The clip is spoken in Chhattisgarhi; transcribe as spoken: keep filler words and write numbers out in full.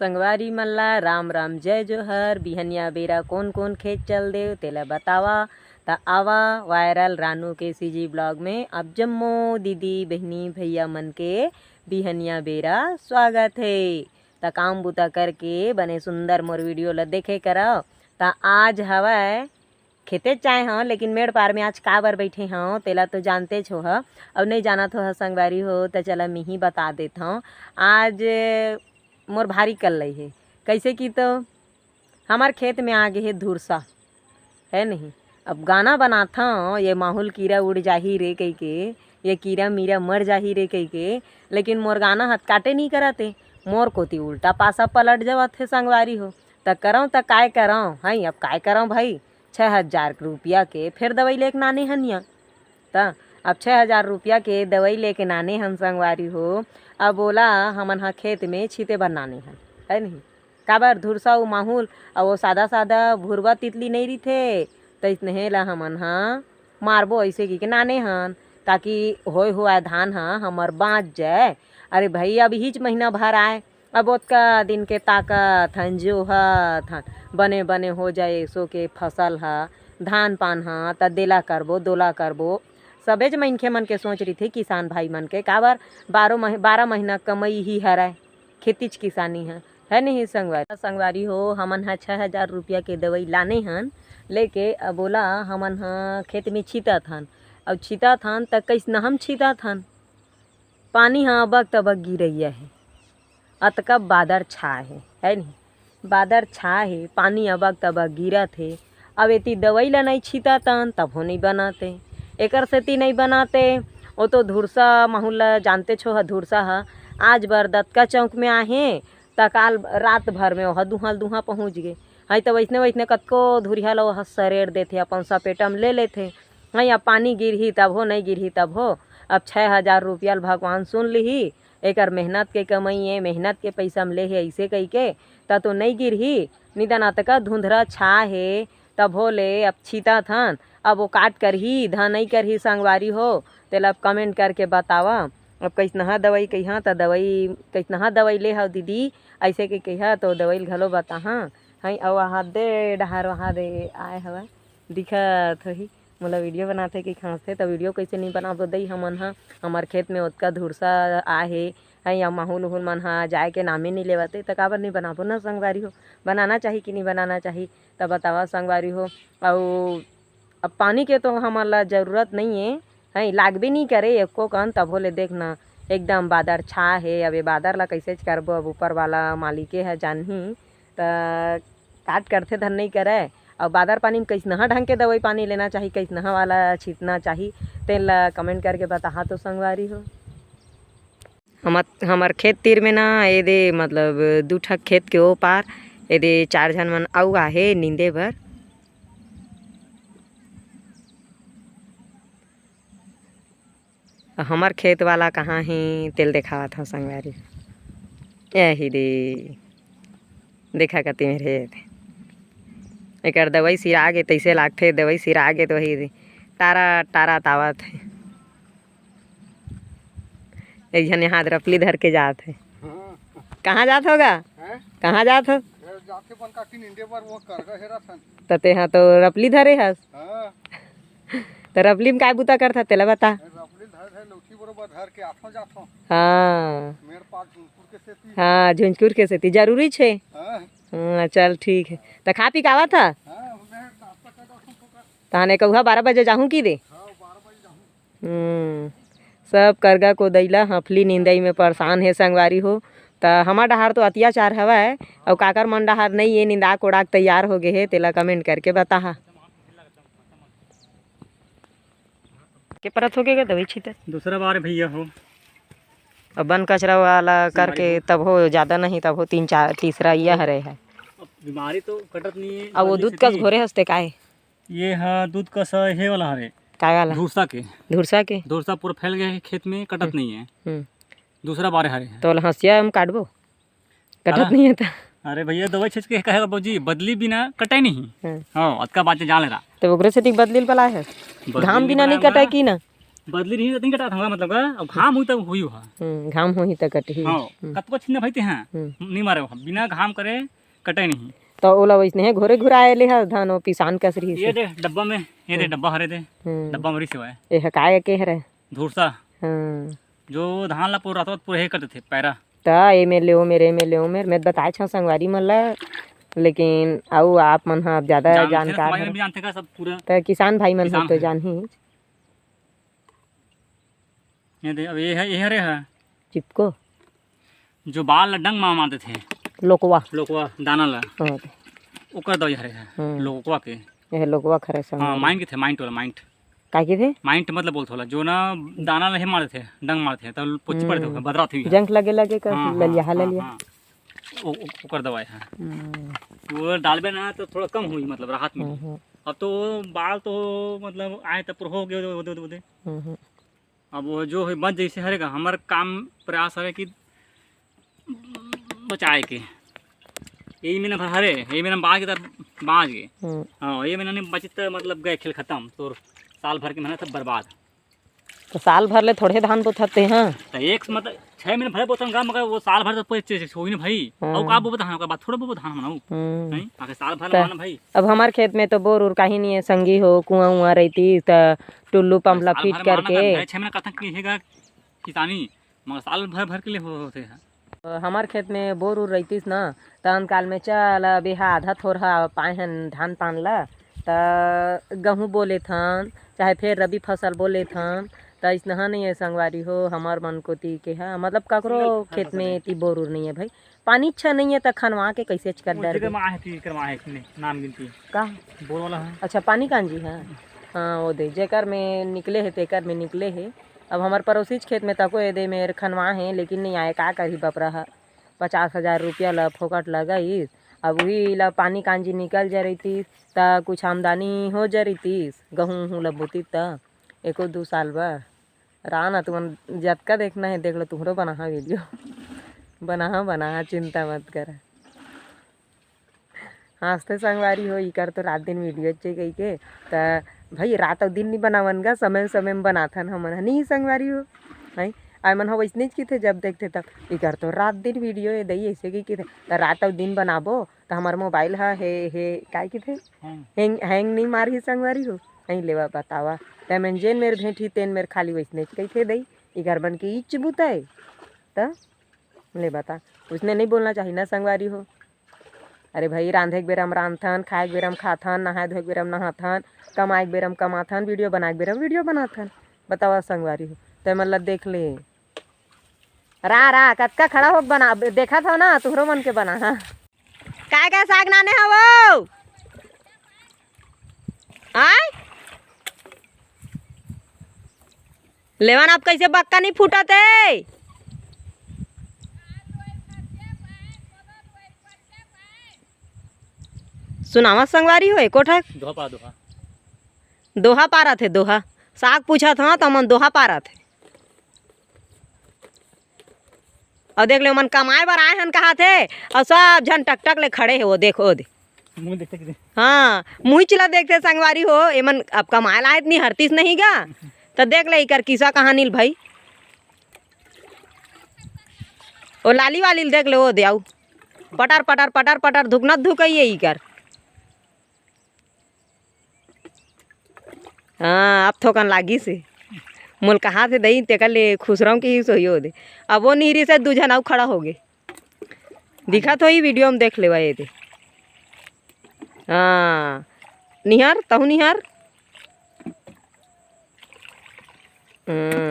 संगवारी मन ला राम राम, जय जोहर। बिहनिया बेरा कोन कोन खेत चल देव, तेला बतावा। त आवा, वायरल रानू के सीजी ब्लॉग में अब जम्मो दीदी, बहिनी, भैया मन के बिहनिया बेरा स्वागत हे। त काम बुता करके बने सुंदर मोर वीडियो ला देखे करव। त आज हवय खेते जाए हव, लेकिन मेड़ पार में आज काबर बैठे हव, तेला तो जानतेच हो ह, अउ नहीं जानत हो ह संगवारी हो, त चला मिही बता देत हव। आज मोर भारी कल्लई हे, कैसे कि तो हमर खेत में आ गे हे धुरसा, है नहीं। अब गाना बनाथव, ये माहुल कीरा उड़ जाही रे कहिके, ये कीरा मीरा मर जाही रे कहिके, लेकिन मोर गाना हत काटे नहीं करत हे, मोर कोती उल्टा पासा पलट जावत हे संगवारी हो। त करव त काय करव, हई अब काय करव भाई, छः हजार रुपया के फेर दवाई लेके नाने हन या। त अब छः हजार रुपया के दवाई लेके नाने हन संगवारी हो, अब ओला हमन ह खेत में छीते बर नाने हन, है नहीं। काबर धुरसा उ माहुल, अउ वो सादा सादा भुरवा तितली नहीं रिथे, तइसने ला हमन ह मारबो ऐसे कहिके नाने हन, ताकि होए हुआ धान ह हमर बाँच जाए। अरे भाई, अब इहीच महीना भर आए, अब ओतका दिन के ताकत हन, जोहत हन, बने बने हो जाए एसो के फसल ह, धान पान ह, त देला करबो, दोला करबो। सबेच मनखे मन के सोच रहिथे, किसान भाई मन के, काबर बारह मह-, बारह महीना कमई ही हरय, खेतीच किसानी ह, है नहीं संगवारी? संगवारी हो, हमन ह छः हजार रुपया के दवाई लाने हन, लेके अब ओला हमन ह खेत में छीतत हन, अउ छीतत हन त कइसना हम छीतत हन, पानी ह अबक तबक गिरइया हे, अतका बादर छा हे, है नहीं? बादर छा हे, पानी अबक तबक गिरत हे। अब एती दवई ल नइ छीततन, तभो नइ बनाते। एकर सेती नइ बनाते, ओ तो धुरसा माहुल ल जानतेच हो ह, धुरसा ह आज बर दतका चौक में आहे, त काल रात भर में ओह दुहां ल दुहां पहुँच गे। हई त वइसने वइसने कतको धुरिहा ल ओह सरेर देथे, अपन सपेटा म ले लेथे। हई अब पानी गिरही तभो, नइ गिरही तभो। अब छः हजार रुपया ल भगवान सुन लिही, एकर मेहनत के कमई ए, मेहनत के पइसा म ले हे अइसे कहिके, त तो नइ गिरही। निदन अतका धुंधरा छा हे, तभो ले अब छीतत हन। अब ओ काट करही, धा नइ करही संगवारी हो, तेला अब comment करके बतावा। अब कइसनहा दवई कहिहा, त दवई, कइसनहा दवई ले हव दीदी, अइसे के कहिहा, तो दवई ल घलो बताहा। हई, अउ वहाँ दे डहार, वहाँ दे आए हवय, दिखत होही। मोला वीडियो बनाथे कि खांसथे, त वीडियो कइसे नइ बनाबो दई हमन ह। हमर खेत में ओतका धुरसा आहे, हैं, या माहुल उहुल मन ह जाए के नामे नइ लेवत हे, त काबर नइ बनाबो न संगवारी हो? बनाना चाही कि नइ बनाना चाही? त बतावा संगवारी हो। अउ अब पानी के तो हमन ला जरूरत नइ ए, हैं, लागबे नइ करे एको कन, तभो ले देख न, एकदम बादर छा हे। अब ये बादर ला कइसेच करबो, अब ऊपर वाला मालिके ह जानही। त काट करथे धन नइ करय। अउ बादर पानी म कइसनहा ढंग के दवई पानी लेना चाही, कइसनहा वाला छीतना चाही, तेन ल comment करके बताहा तो संगवारी हो। हमर, हमर खेत तीर में ना, एदे मतलब दू ठक खेत के ओ पार, एदे चार झन मन अउ आहे नींदे बर। हमर खेत वाला कहाँ हे, तेल देखावत हव संगवारी। एही दे, देखा कति मेर हे। एकर दवई सिरा गे तइसे लागथे, दवई सिरा गे तो वही दे, टारा, टारा तावत हे। एक झन यहाँ रपली धर के जात हे। हाँ। कहाँ जात होगा? हैं? कहाँ जात हो? ए, जाथे बन काकी निंदे बर वो करगा हेरा थन। त तेहा तो रपली धरे हस। हाँ। त रपली म काय बुता करथा, तेला बता। ए, रपली धर, धर, लौठी बरोबर धर के आथो जाथो। हाँ। मेड़ पार झुंझकुर के सेती। हाँ, झुंझकुर के सेती। जरूरी छे। हाँ। हाँ, चल ठीक हे। त खा पी के आवत ह? हाँ, मैं नाश्ता कर डालूं तो कर। तहन एक अउहा बारह बजे जाहूँ की दे? हाँ, बारह बजे जाहूँ। हम्म, सब करगा कोदई ल हफली निंदई में परेशान हे संगवारी हो। त हमर डहार तो अतियाचार हवय, अउ काकर मन डहार नइ ए, निंदा कोड़ा के तैयार हो गे हे, तेला comment करके बताहा। के परत हो गे दवई छीतर? दूसरा बार भैया हो। अब बन कचरा वाला करके तब हो, ज्यादा नहीं तब हो, तीन चार, तीसरा ये हरे है। अब बीमारी तो कटत नहीं है, अब वो बदली दूध से कस नहीं। घोरे हस्ते काय? ये हा दूध कस हे वाला हरे। काय वाला? धुरसा के। धुरसा के? धुरसा पूरा फैल गया है खेत में, कटत हम्म। नहीं है। हम्म। दूसरा बार हरे है। तो वाला हंसिया हम काटबो? कटत काला? नहीं है तो। अरे भैया, दवाई छींच के कहे बाबूजी, बदली बिना कटे नहीं। हाँ। हाँ, अतका बात जान ले रहा। तो ओकरे सेती बदली ल पलाए है। बदली घाम नहीं बिना बनाए नहीं कटे हमारा। की ना? बदली रही त नहीं कटात हवा, मतलब का, अब घाम हुई तब हुई हुआ। हम्म, घाम होही त कटही। हाँ, हम्म। कतको छिन्ना भाई ते हैं, हम्म। नहीं मारे हो, बिना घाम करे कटे नहीं। तो ओला वैसने है घोरे घुराए ले हा धान, वो पिसान कस रही ये से। दे डब्बा में, ये दे हम्म। डब्बा हरे दे, हम्म। डब्बा में रही से हुआ है। ये ह काय के हरे? धुरसा। हाँ। जो धान ला पूरा रातों पूरा हे कर देथे पैरा। त एमे ले ओमे, एमे ले ओमे, मैं बताए छव संगवारी मन ला, लेकिन अउ आप मन ह अब ज्यादा जानथे ना, जानकार संगवारी मन हरे। भी जानथे का सब पूरा। त किसान भाई मन ह किसान तो है। जानही। ये दे, अब ये है, ये हरे है। चिपको। जो बाल ला डंग मा मार देथे। लोकवा। लोकवा, दाना ला। हाँ। ओकर दवाई हरे है, हम्म। लोकवा के। ये लोकवा खरे संग हाँ, मारे। माइंड के थे, माइंड वाला, माइंड। का के थे? माइंड मतलब बोलत होला, जो ना दाना ला हे मार देथे, डंग मार देथे, तब पोची पड़थे, हम्म। बदरा थी। जंक लगे लगे का हाँ, हाँ, ललिया, हाँ, हाँ, ललिया। हाँ। ओ-, ओ-, ओकर दवाई है। हम्म। वो डालबे ना तो थोड़ा कम हुई, मतलब राहत मिली। हम्म, हम्म। अब तो वो बाल तो मतलब आए तब पूरा हो गए, ओदे, ओदे, ओदे। हम्म, हम्म। अब वो जो है बच जैसे हरे का, हमार काम प्रयास हरे कि बचाए के। यही महीना भर हरे, यही महीना बाँच के तब बाँच गए। हम्म। हाँ, ये महीना नहीं बचिस त मतलब गए खेल खत्म, तोर साल भर के मेहनत सब बर्बाद। तो साल भर ले थोड़े धान बोथत ते, हाँ। तो एक मतलब छः महीने भरे बोथन गा, मगर वो साल भर तो कोई चीज होई ना भाई। हाँ। अउ का बोबे धान, ओकर बाद थोड़ा बोबे धान मनाऊ। हम्म। नहीं, आखिर साल भर त माना भाई। अब हमार खेत में तो बोर उर काही नहीं है, संगी हो, कुआं उआं रहती त टुल्लू पंप ला साल फिट भर माना करके। त छः महीना कथन की हेगा किसानी, मगर साल भर भर के लिए हो-, होथे ह। हमार खेत में बोर उर रहितिस न, त अंतकाल में चल, अब एहा आधा थोरहा पाए हन धान पान ला, त गहूँ बो लेथन, चाहे फेर रबी फसल बो लेथन, त अइसनहा नइ ए संगवारी हो, हमर मन कोती के ह, मतलब ककरो खेत में एती बोर उर नइ ए भाई, पानी अच्छा नइ ए, त खनवा के कइसेच कर डरबे। जेकर में आहे, तेकर में आहे, नाम गिनती। का? बोर वाला है। अच्छा, पानी कांजी है? हाँ, वो दे, जेकर में निकले हे, तेकर में निकले हे। अब हमर पड़ोसीच खेत में तको एदे मेर खनवा हे, लेकिन नइ आए, का करही बपरा ह। पचास हजार रुपया ल फोकट लगाइस, अब उही ल पानी कांजी निकल जा रहितिस, त कुछ आमदनी हो जा रहितिस, गहूँ उहूँ ल बोतिस त एको दू साल बर। रहा न, तुमन जतका देखना हे, देख लो, तुहरो बनाहा वीडियो। बनाहा, बनाहा, चिंता मत कर। हाँसथे संगवारी हो, इकर तो रात दिन वीडियो चे कहिके। त भाई, रात अउ दिन नी बनावन गा, समय समय में बनाथन हमन ह, नी संगवारी हो, हैं? आय मन ह वइसनेच किथे, जब देखथे तब, इकर तो रात दिन वीडियो ए दई, अइसे कहिके। त रात अउ दिन बनाबो, त हमर मोबाइल ह, हे, हे, काय किथे? हैंग। हैंग, हैंग नी मारही संगवारी हो, हैं? लेवा बतावा, तैमन जेन मेर भेंटही, तेन मेर खाली वइसनेच कहिथे दई, इकर मन के इच बुता ए। त ले बता, उसने नहीं बोलना चाहिए ना संगवारी हो। अरे भाई, रांधे के बेरा म रांधथन, खाए के बेरा म खाथन, नहाए धोए के बेरा म नहाथन, कमाए के बेरा म कमाथन, वीडियो बनाए के बेरा म वीडियो बनाथन। बतावा संगवारी हो, तै मन ला देख ले। रा, रा, कतका खड़ा होके बना, देखत हव ना, तुहरो मन के बना, हाँ। काय काय साग नाने हवो? आय? लेवन आप कैसे बक्का नहीं फूटत हे? सुनावा संगवारी हो, एको ठक। दोहा पा, दोहा। दोहा पारत हे, दोहा। साग पूछत हव, त मन दोहा पारत हे। अउ देख ले, ओमन कमाए बर आए हन कहाथे, अउ सब झन टकटक ले खड़े हे। वो देख, वो देख। मुँह देखते किसे? हाँ, मुँह चिला देखते संगवारी हो, एमन अब कमाए ला आए त निहरतिस नहीं गा। त देख ले, इकर किस्सा कहानी ल भाई। ओ लाली वाली ल देख ले, वो दे आऊ। पटर, पटर, पटर, पटर, धुकना धुकइए इकर। हाँ, अब थोकन लागिस हे। मोल कहाथे दई, तेकर ले खुसरऊ के ही सोइयो दे। अब वो निहरी से दू झन अउ खड़ा होगे। दिखत होही वीडियो में, देख लेवा ये दे। हाँ, निहार, तहू निहार। हम्म।